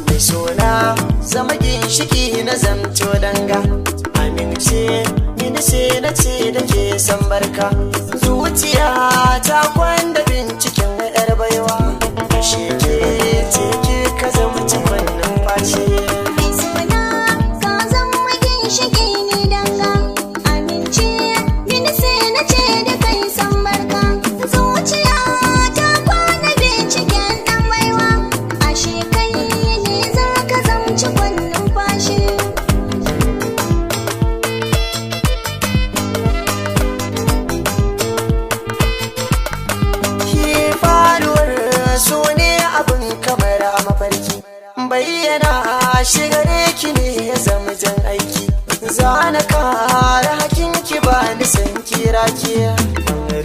Mai sona zama ginshiki na zamto danga. Amince mini sai na ce da ke san barka. Zuciya ta kwanda binciken yar baiwa. Ashe ke ce ke ka zama cikon numfashi. Mai suna ka zama ginshiki ni danga. Amince mini sai na ce da kai san barka. Zuciya ta kwana binciken ɗan baiwa. Ashe kai ne za ka zamci numfashi. Ki faruwar so ne abin kamar a mafarki. Bayyana shi gare ki ne ya zama jan aiki. Zana kara hakin ki ba ni san kira ki.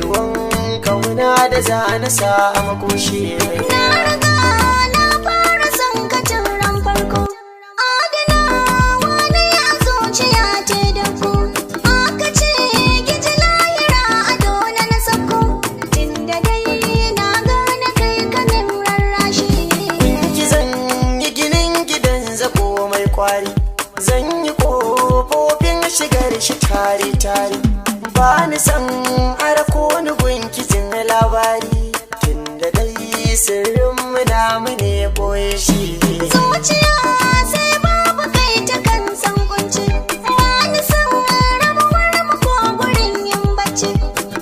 Ruwan kauna da zana sa a makoshi. Na riga na fara son ka tun ran farko. Adanawa na ya zuciya ce da ku. Aka ce ki ji lahira a dole na sako. Tunda dai na gane kai kanin rarrashi. Ki zan yi ginin gidan zako mai kwari. Zan yi kofofin shigar shi tare tare. Ba ni san arko ni gunki jin labari. Tunda dai sirrin mu namu ne boye shi. Zuciya sai babu kai ta kan san kunci. Ba ni san rabuwar mu ko gurin yin bacci.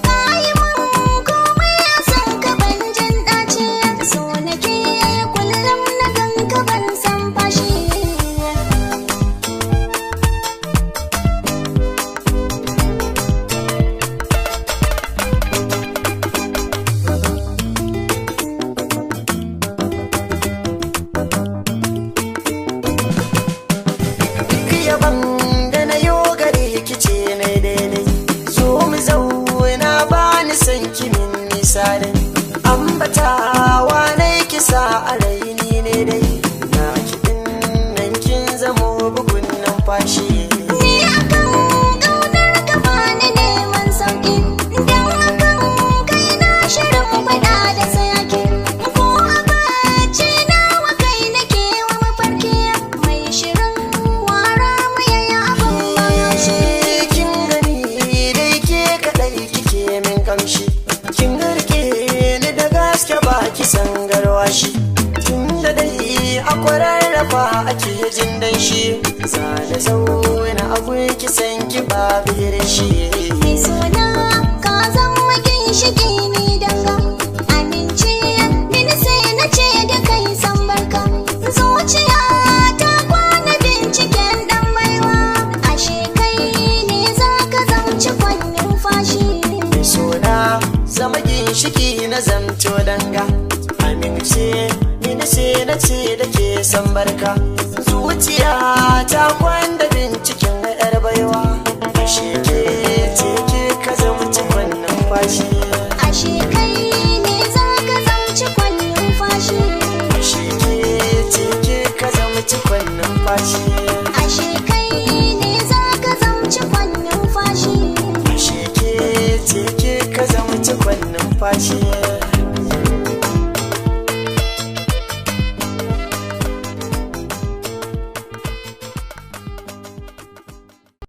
Ka yi mun komai a san ka ban jin ɗaci. So nake kullum na gan ka ban san fashi. Duk yaban da na yo gare ki ce na daidai. Zo mu zauna ba ni san ki min nisa dai. Ambatawa na kisa a raini ne dai. Na kiɗin nan kin zamo bugun numfashi. Ni akan ƙaunar ka bani neman sauƙi. Dan akan kai na shirin faɗa da sayaki. Ko a bacci nawa kai nake wa mafarki. Mai shirin wara mu yayi abin bashi. Kin gani dai ke kaɗai kike min kamshi. Kin rike ni da gaske ba ki san garwashi. Tun da dai a kwararrafa ake jin danshi. Zane zauna a ki san ki babu irin shi. Mai suna ka zama ginshiki ni danga. Amince mini sai na ce da kai san barka. Zuciya ta kwana binciken ɗan baiwa. Ashe kai ne za ka zamci numfashi. Mai suna zama ginshiki na zamto danga. Amince mini sai na ce da ke san barka. Zuciya ta kwanda binciken yar baiwa. Ashe ke ce ke ka zama cikon numfashi. Ashe kai ne za ka zamci numfashi. Ashe ke ce ke ka zama cikon numfashi. Ashe kai ne za ka zamci numfashi. Ashe ke ce ke ka zama cikon numfashi.